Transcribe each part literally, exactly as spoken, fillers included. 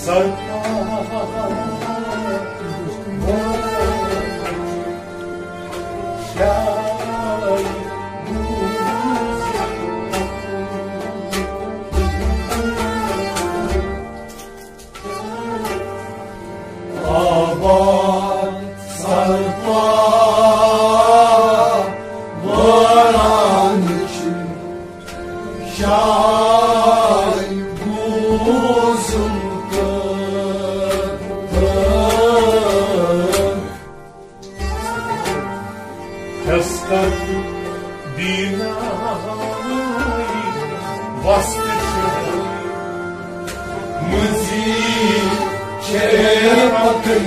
سرپا شاہ آباد سرپا وران چھ شاہ بوزم تہٕ ہس کر دینا وست چھ مزید چھ پکن۔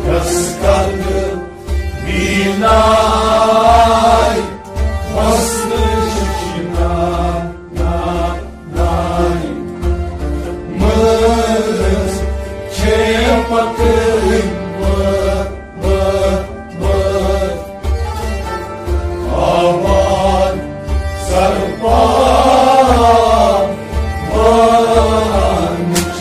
یس کر بیناے وسنہٕ شِشنا نا ناے منٛز چھے پکٕنۍ وٲر، وٲر، وٲر۔ آباد سرپا وانچ۔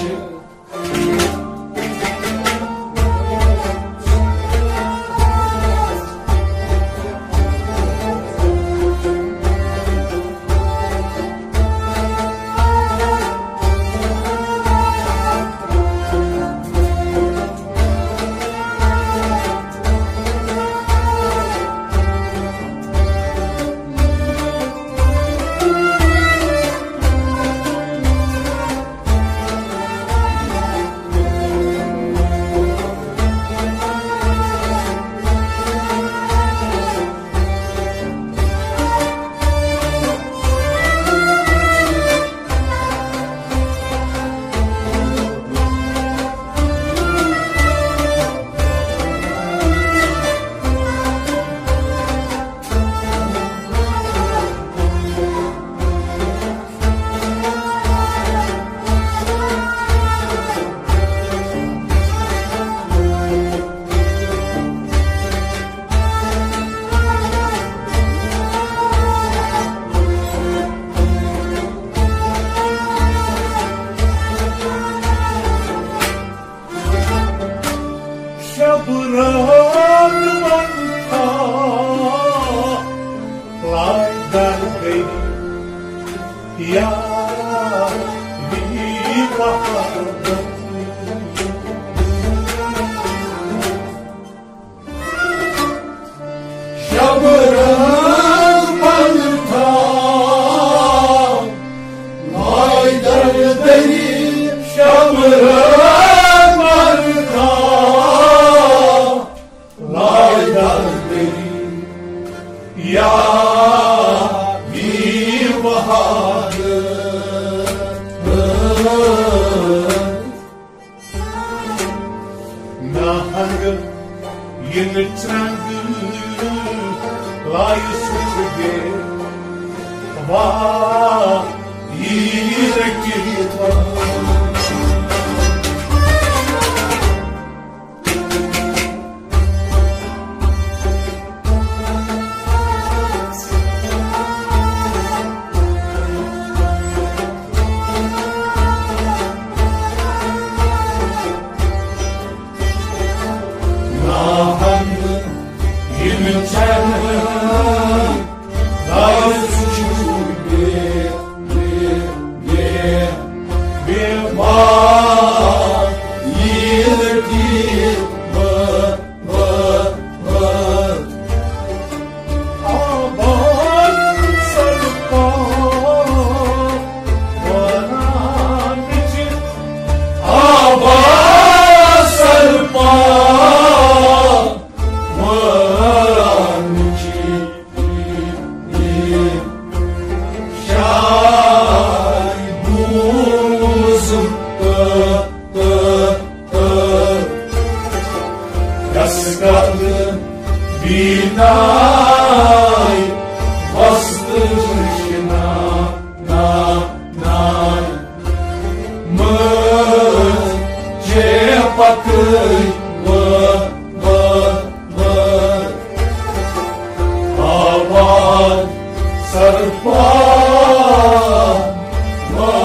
شب رات من تھا لائے در گئی یارا بی وحدت۔ شب رات من تھا لائے در گئی، شب رات من تھا لائے در گئی یا بی وحدت۔ ناہنگ ین چرنگ لایس بے وا ییر کیت۔ ناہنگ ین چرنگ لایس بے، بے، بے، بے وا ییر کیت۔ آباد سرپا ورانچ، آباد سرپا ورانچ۔ شاہ بوزم تہٕ، تہٕ، تہٕ یس کتھ بیناے پکٕنۍ وٲر، وٲر، وٲر۔ آباد سرپا وٲر۔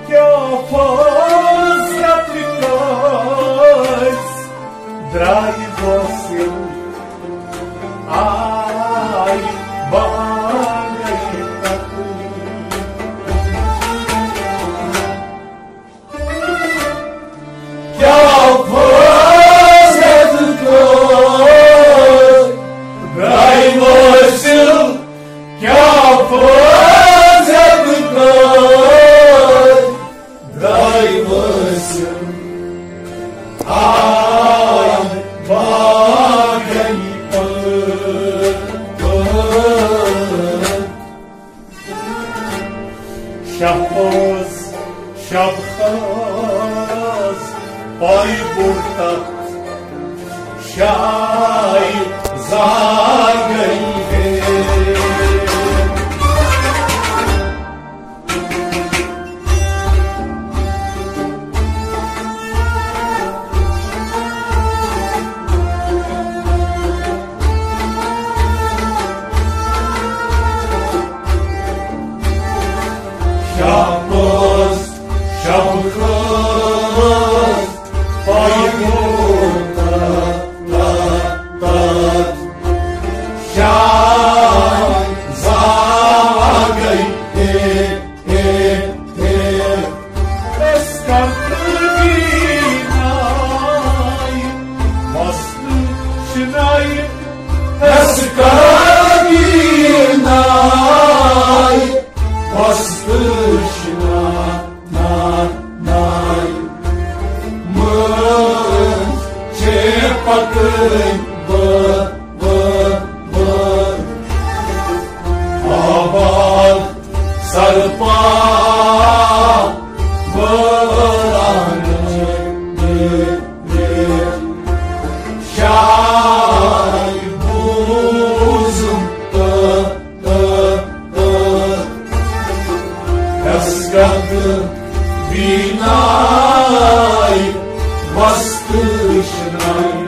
کیٛاہ فٲصلہٕ کٲنٛسہِ درٛایہِ وٲصِل، آے بانگے تکلیٖف۔ کیٛاہ فٲصلہٕ کٲنٛسہِ درٛایہِ وٲصِل، کیٛاہ فٲصلہٕ کٲنٛسہِ درٛایہِ وٲصِل، آے بانگے پٲٹھۍ۔ شہباز، شبخاز، پاے بوٚڑ تتھ شاے زاگے ہے۔ شب پوز، شب خاز، پایگو تت، تت، تت۔ شاہ زاگے ہے، ہے، ہے۔ اس کا تلگی نائی، مست شنائی۔ اس کا تلگی نائی، وستہٕ شِنا، نا، ناے۔ مٲنٛز چھے پکٕنۍ بٲ، بٲ، بٲ۔ آباد سرپا وٲران چھے۔ شاے بوٗزُم تہٕ، تہٕ، تہٕ۔ حسرت ویناے وستہٕ شناے۔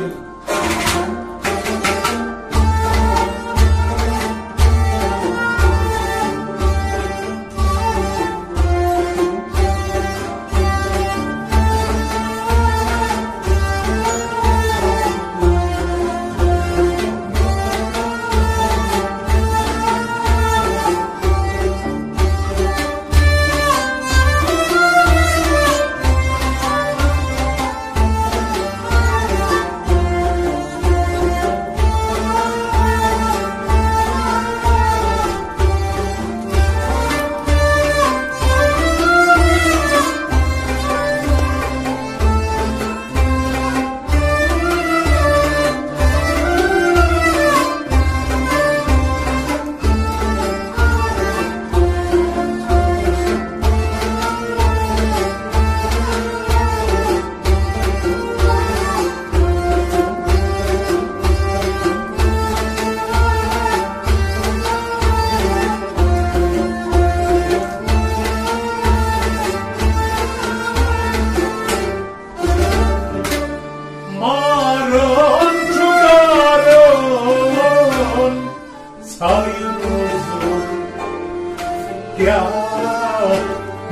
کیٛاہ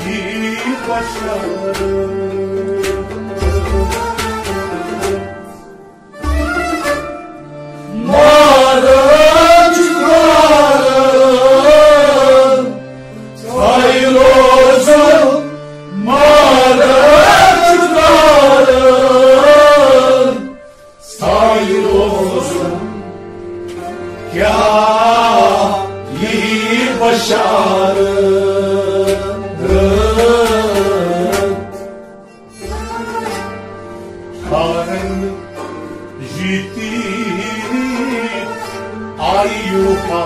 یی بشارت؟ مارچ کران، ژھاے روزو مارچ کران، ژھاے روزو کیٛاہ یی بشارت؟ ہارن جیتی آیو ہا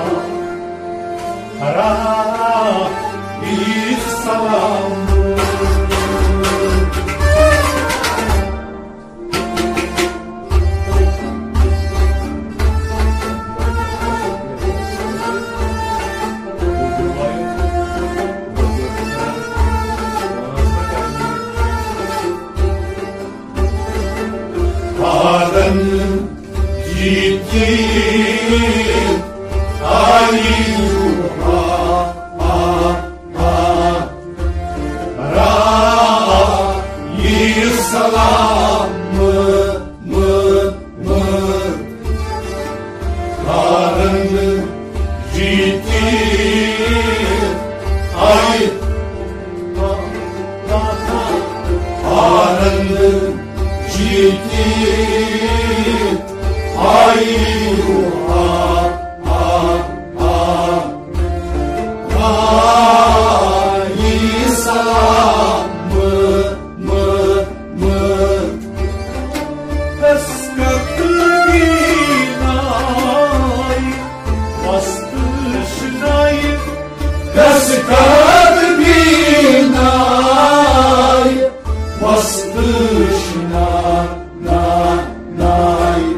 را سلام۔ ہارن جیتی آیو ہا را یی سلام۔ ہارن جیتی آیو، ہارن جیتی آیو ہا را یی سلام۔ دستخط بینائی وستش نائی، دستخط بینائی وستش نا، نا، نائی۔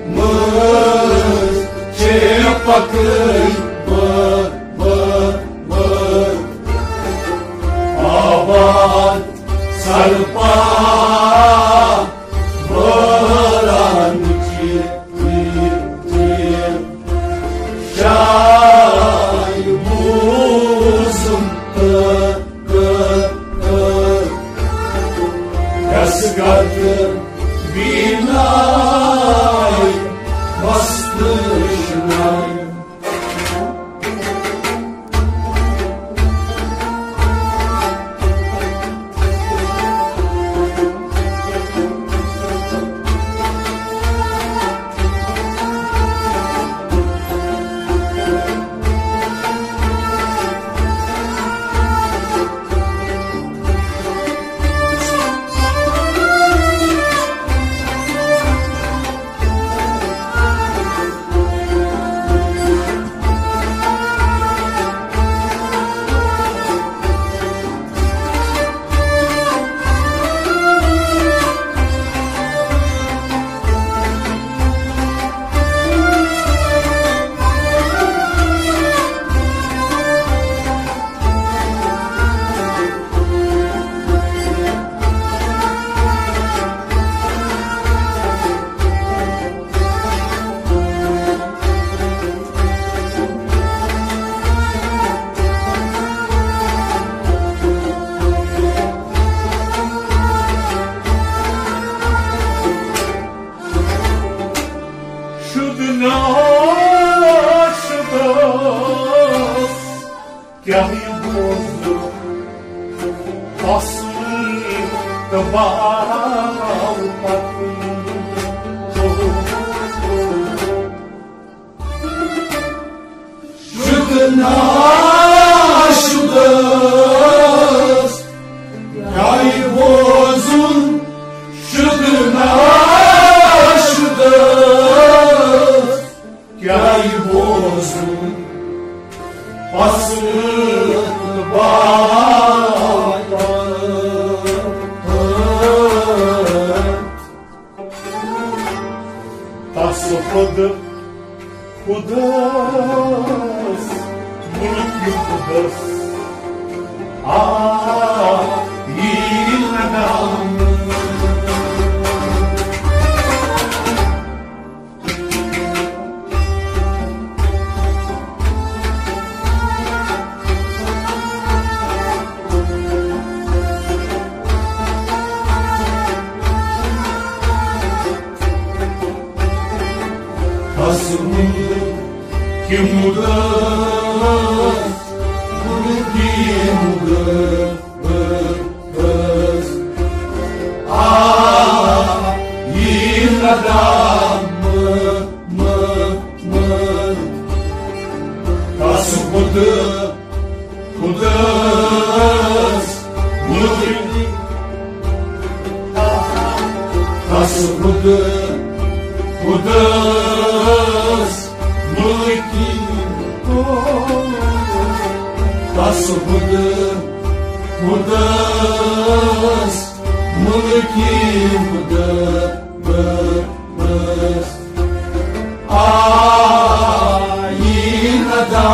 مز چے پکئی بر، بر، بر۔ آباد سرپا باران چی، چی، چی۔ شاہ بوزم تہ، تہ، تہ۔ دستخط بینائی وستش نائی۔ شد ناشدس کیٛاہ یہِ بوزُن؟ اصل تہٕ باو پتہٕ۔ شد ناشدس کیٛاہ یہِ بوزُن؟ شد ناشدس کیٛاہ یہِ بوزُن؟ اصل تہٕ باو پتہٕ۔ تس خود خدس، ملک خدس، آ، یی ندامت۔ کِمُدس، کِمُدس، آ، یی ندا، مہ، مہ، مہ۔ تس خود، خودس، ملک، تس خود، خودس، ملکی، تس خود، خودس، ملکی، خودس۔ آیی ندا،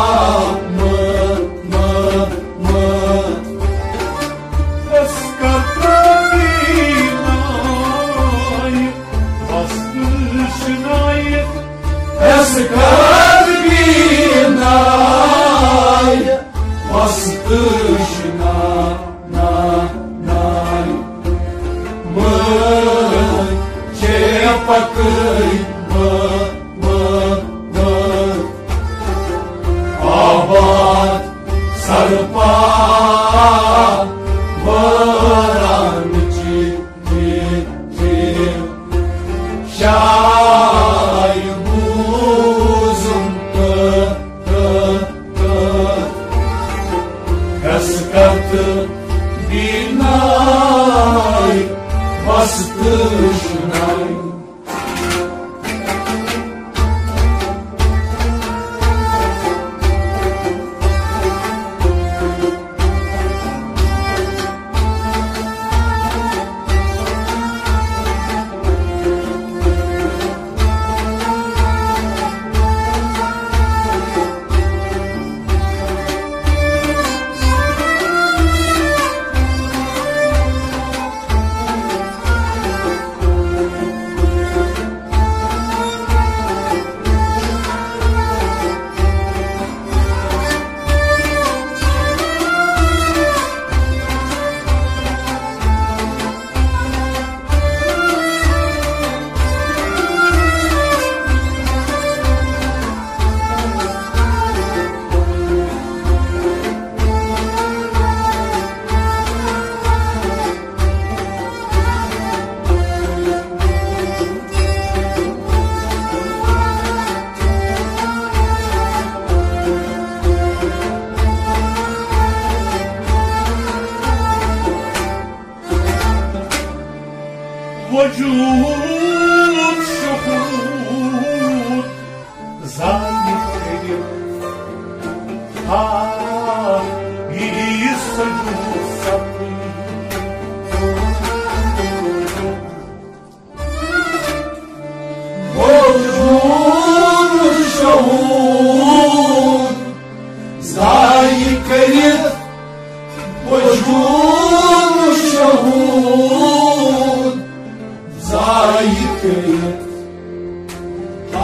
مہ، مہ، مہ۔ أسۍ کتھ بینایہِ، وستہٕ شنایہِ۔ أسۍ کتھ بینایہِ، وستہٕ شنایہِ۔ نا، ناے۔ مٲنۍ چھے پکٲے، مٲ، مٲ، مٲ۔ آباد سرپا وٲران چی، چی، چی۔ شاے بوزُم تہٕ، تہٕ، تہٕ۔ کس کتھ بیناے، وستہٕ شناے۔ وجود شہود ظاہر کٔرِتھ، آ، یی سجود سپٕدۍ۔ وجود شہود ظاہر کٔرِتھ، وجود شہود ظاہر کٔرِتھ، آ،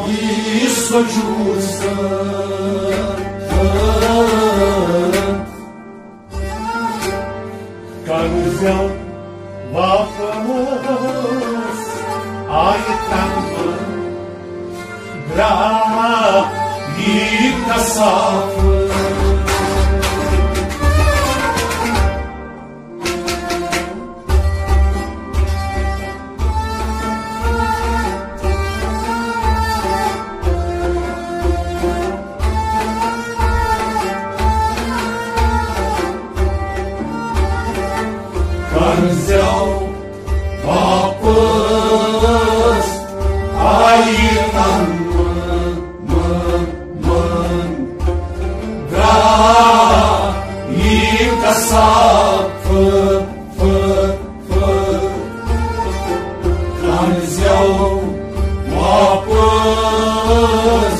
یی سجود سپٕدۍ۔ کر زیو واپس آیہِ تنہٕ درٛاو یی کثافہٕ۔ کر زیو واپس آیہِ تن من، من، من۔ درٛاو یی کثافہٕ، فہٕ، فہٕ۔ کر زیو واپس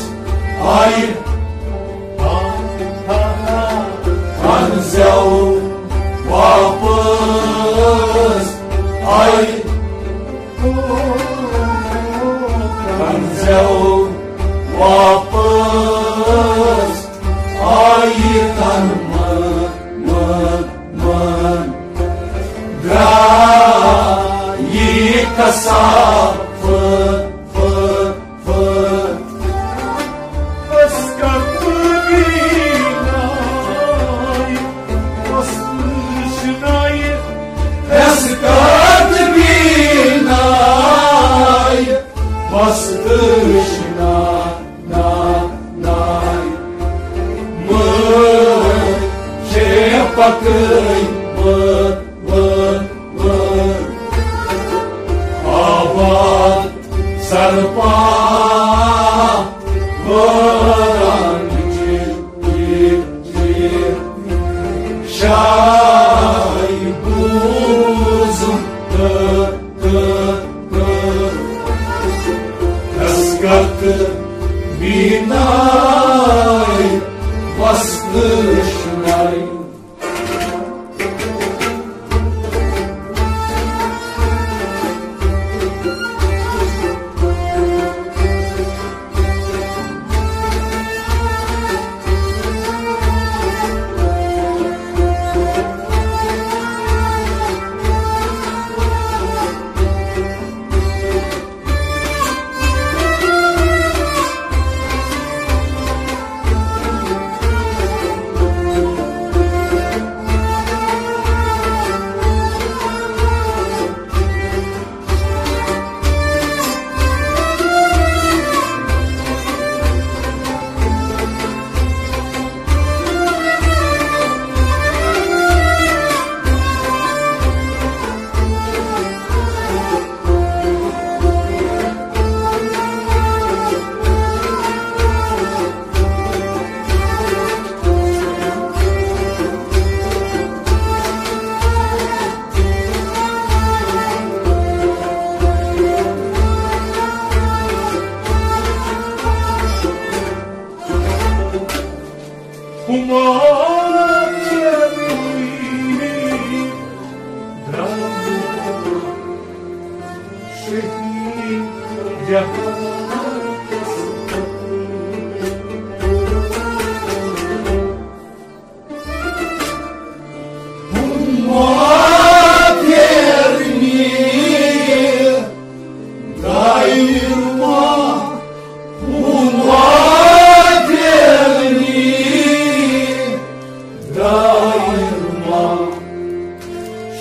آیہِ، کر زیو واپس آیہِ، کر زیو واپس آیہِ تن من، من، من۔ درٛاو یی کثافہٕ، فہٕ، فہٕ۔ یاد بیناے، بس تشنا نا ناے۔ مٲنۍ چھے پکٕنۍ وٲ، وٲ، وٲ۔ آباد سرپا وٲران چہِ، چہِ، چہِ۔ شاے بوزُم تہٕ، تہٕ، تہٕ۔ حسکت بیناے وستہٕ شناے۔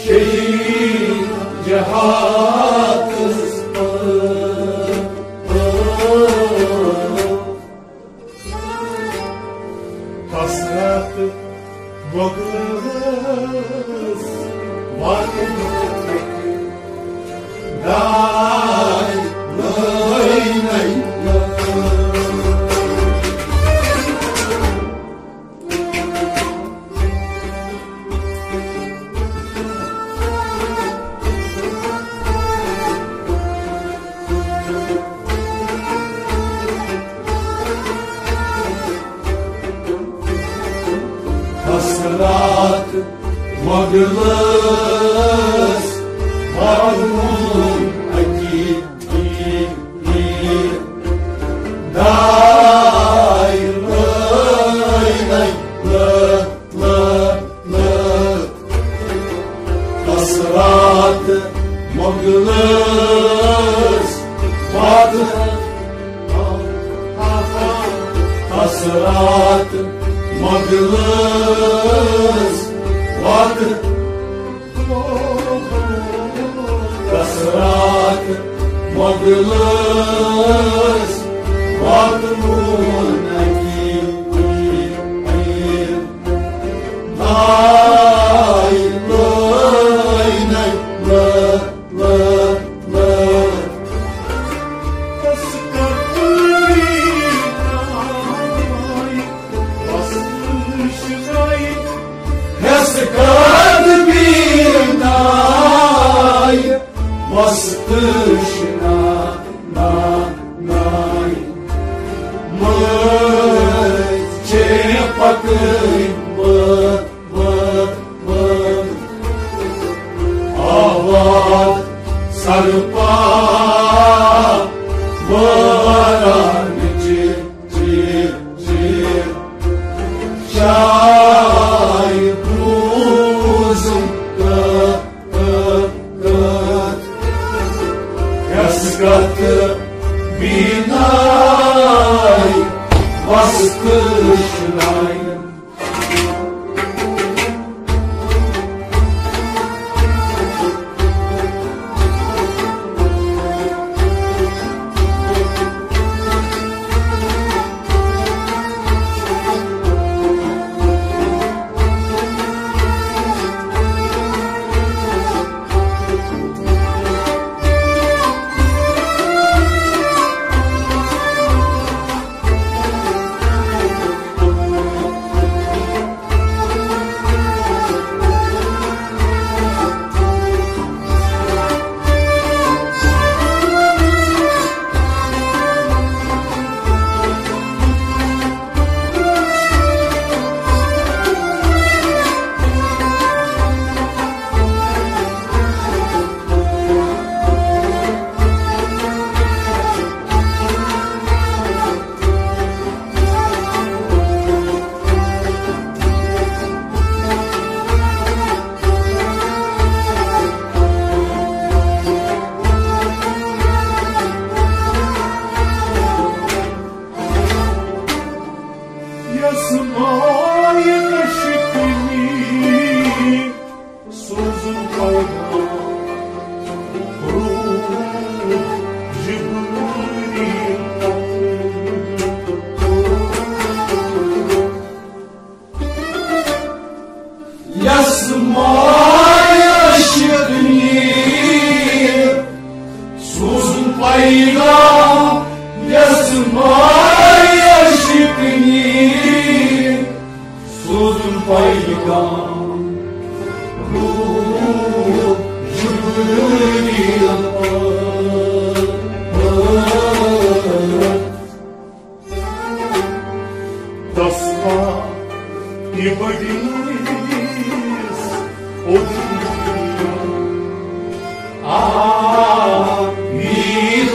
شہید جہادس منٛز۔ حسرت مۄغلس وطنُک داے لٲنَے لٲن۔ حسرات مۄغلس وطنُک اکی داے لٲنَے لٲن۔ حسرات مۄغلس وطن، حسرات مۄغلس وطن، حسرات مۄغلس وطنُک اکی داے لٲنَے لٲن۔ حسکت بیناے وستہٕ شنا نا ناے۔ مٲنۍ چھے پکٕنۍ وٲ، وٲ، وٲ۔ آباد سرپا وٲران چہِ، چہِ، چہِ۔ شاے بوزُم کتھ، کتھ، کتھ۔ یس کتھ بیناے وستہٕ شناے۔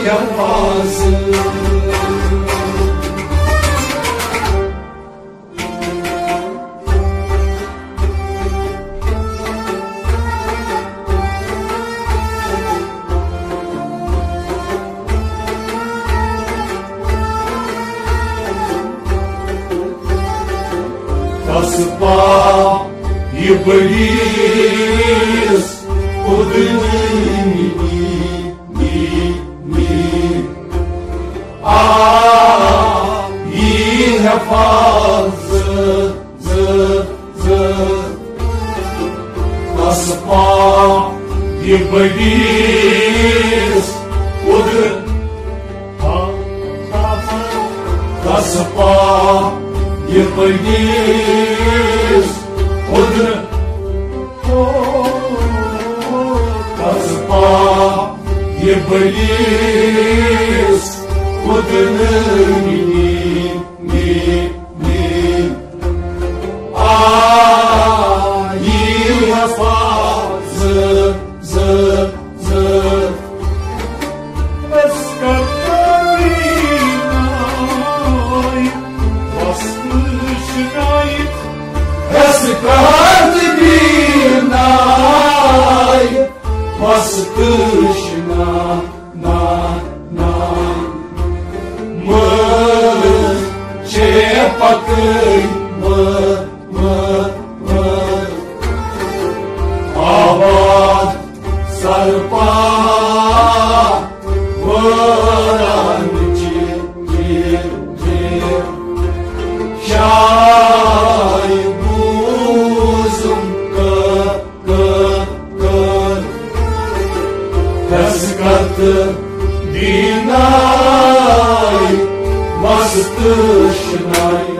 حفاظت۔ تس پا یہ بلیس خود نی نی نی آ یہ حفاظت ز ز تس پا یہ بلیس خود تس پا یہ بلیس خود تس پا یہ بلیس خود نی نی نی آ یہ حفاظت ز ز اس کر بینائی وستشنائی اس کر بینائی وستشنا نا نا مر چے پکئی مر مر مر آباد سرپا وران چی چی چی شاہ بوزم ک ک ک دستخط دینائی مست شنائی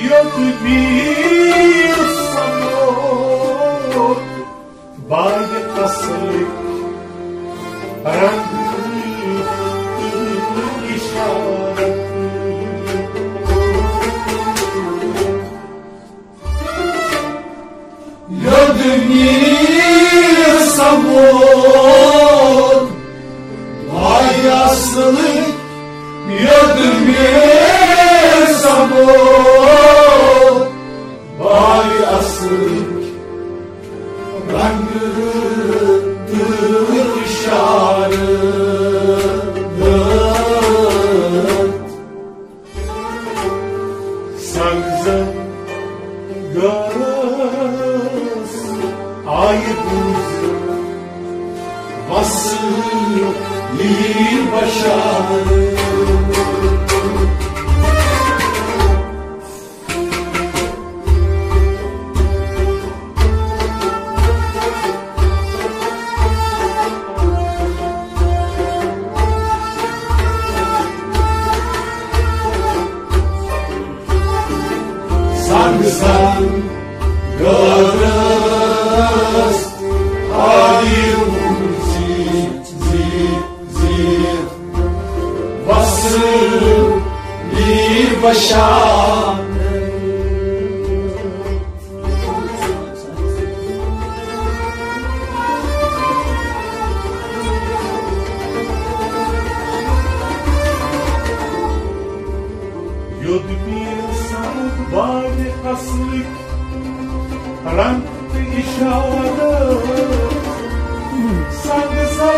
یوت میر سمو باید اصلی رنگ اشارت۔ یوت میر سمو باید اصلی یوت میر سمو باید اصلی رنگ تہٕ اشارت۔ سنگ زن گرس آیہِ بوزِتھ وصلی بشارت۔ سنگ سنگ گرس آیہِ زی زی زی۔ بس شان۔ یوٚت پیٖر صٲب بارِ اصلٕکۍ رنگ تہٕ اشارٕ، سنگ سر